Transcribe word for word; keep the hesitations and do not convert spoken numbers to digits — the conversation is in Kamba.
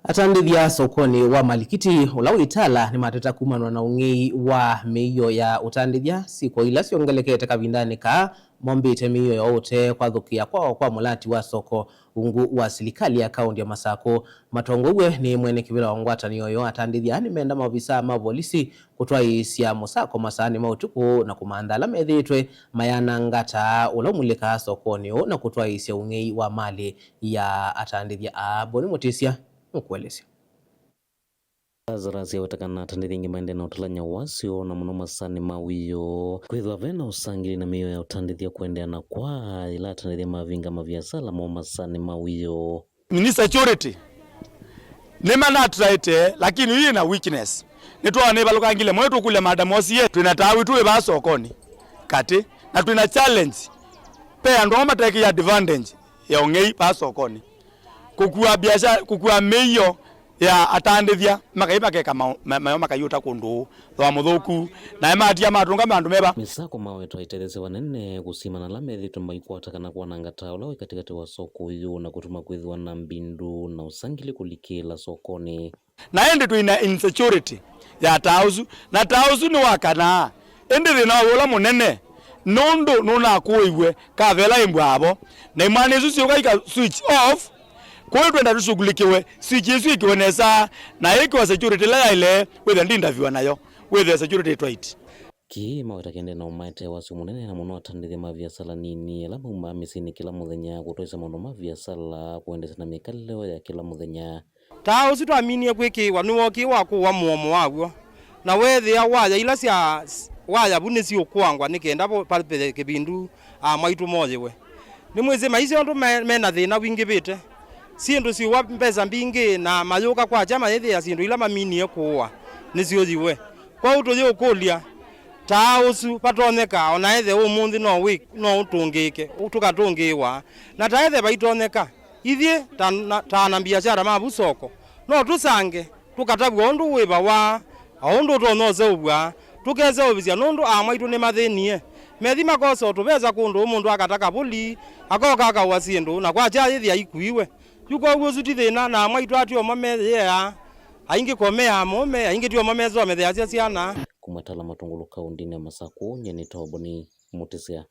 Atandĩthya sokonĩ wa Malikiti, ũla wĩ Tala, nĩmateta kumanwa na ũng'ei wa mĩio ya ũtandĩthya syĩko ila syongelekete kavindanĩ kaa mombĩte mĩio ya ũtee kwathũkĩa kwao kwa mũlati wa soko ungu wa silikalĩ ya kaũntĩ ya Masakũ. Matongoew'e nĩ mwene kĩvĩla wa ngwatanĩo yoo, atandĩthya aa nĩmenda maovisaa ma volisi kũtwaĩĩsya mũsako masaanĩ ma ũtukũ na kũmantha ala methĩĩtwe mayananga taa ũla ũmulĩkaa sokonĩ ũũ na kũtwaĩĩsya ũng'ei wa malĩ ya atandĩthya aa. Boni Mũtĩsya nũkũelesya. Lazarus aweta kana atandĩthya aingĩ maendee na ũtalany'a wasyo, na mũno masaanĩ ma wĩoo. Kwĩthwa ve na ũsangĩli na mĩio ya ũtandĩthya kũendeea na kwa yĩla atandĩthya mavinga maviasala moo masaanĩ ma wĩoo. Ni security nĩmanatũtaĩte, lakini yu yĩna weakness. Nĩtwaa nĩvalũkangile mwe tũkũlya madam osie, twĩna taa witũ wĩ vaa sokonĩ katĩ, na twĩna challenge. Pe andũ amwe matekĩie advantage ya ũng'ei vaa sokonĩ, kũkua biashara, kũkua mĩio ya atandĩthya, makai makeka mao-, ma-, mayo makaiũta kũndũ thooa mũthũku, na ematia matũnga me andũ meva. Mĩsako mawetwa ĩtetheesya vanene kũsimana ala methĩĩtwe maikwata kana kwananga taa ũla wĩ katĩkatĩ wa soko ũyũ na kũtuma kwĩthĩwa na mbindu na ũsangĩli kũlikĩla sokonĩ. Na ĩndĩ twĩna insecurity ya taa ũsu, na taa ũsu nĩwakanaa. Ĩndĩ thĩna waw'o ũla mũnene nũndũ nũnakũĩw'e kavela ĩmbwaa vo, na imwana isu syũka ika switch off. Kwoou twenda tũshughulikiwe, switch isu ikiwe nesa, na ĩkiwa security ĩla yaĩle, wĩthwe ndindaviwa nayo, wĩthwe security ĩ tight. Kĩĩ maweta kĩendee na ũmaete wasyo mũnene, na mũno atandĩthya ma viasala nini ala maumaa mĩsyĩnĩ kĩla mũthenya kũtwaĩĩsya maũndũ ma viasala kũendeesya na mĩkalĩle ya kĩla mũthenya. Taa ũsu twaminie kwĩkĩĩwa nĩwookĩe wa kũũa mũomo waw'o, na weethĩa waya ila sya waya vu nĩsiũkũangwa nĩ kenda vo-, vave kĩvindu aa mwaitũ moyĩwe. Nĩmwĩsĩ maisha ũndũ me, me na thĩna wingĩvĩte. Syĩndũ syĩũa mbesa mbingĩ na mayũka kwakya mayĩthĩa syĩndũ ila maminie kũũa nĩsyũyiwe. Kwoou tũyĩũkũlya, taa ũsu vatonyeka o na ethĩwa ũmũnthĩ no wĩ, no ũtũngĩĩke, tũkatũngĩĩwa, na ta ethĩwa vaitonyeka, ithyĩ ta, na, ta ana mbiasyara ma vu soko, no tũsange, tũkatavw'a ũndũ wĩva wa, o ũndũ ũtonya ũseũvw'a, tũkeseũvĩsya nũndũ aa mwaitũ nĩmathĩnie. Methi makosa o tũvesa kũndũ mũndũ akata kavũli, akoka akaũa syĩndũ, na kwakya ayĩthĩa ikuiwe. Yu kwoou ũsu ti thĩna, na aa mwaitũ atiomo meyĩaa, aingĩ ko me amũũme, aingĩ tiomo mesomethĩasya syana. Kuma Tala Matũngũlũ kaũndĩnĩ ya Masakũ, nyie nĩ Toboni Mũtĩsya.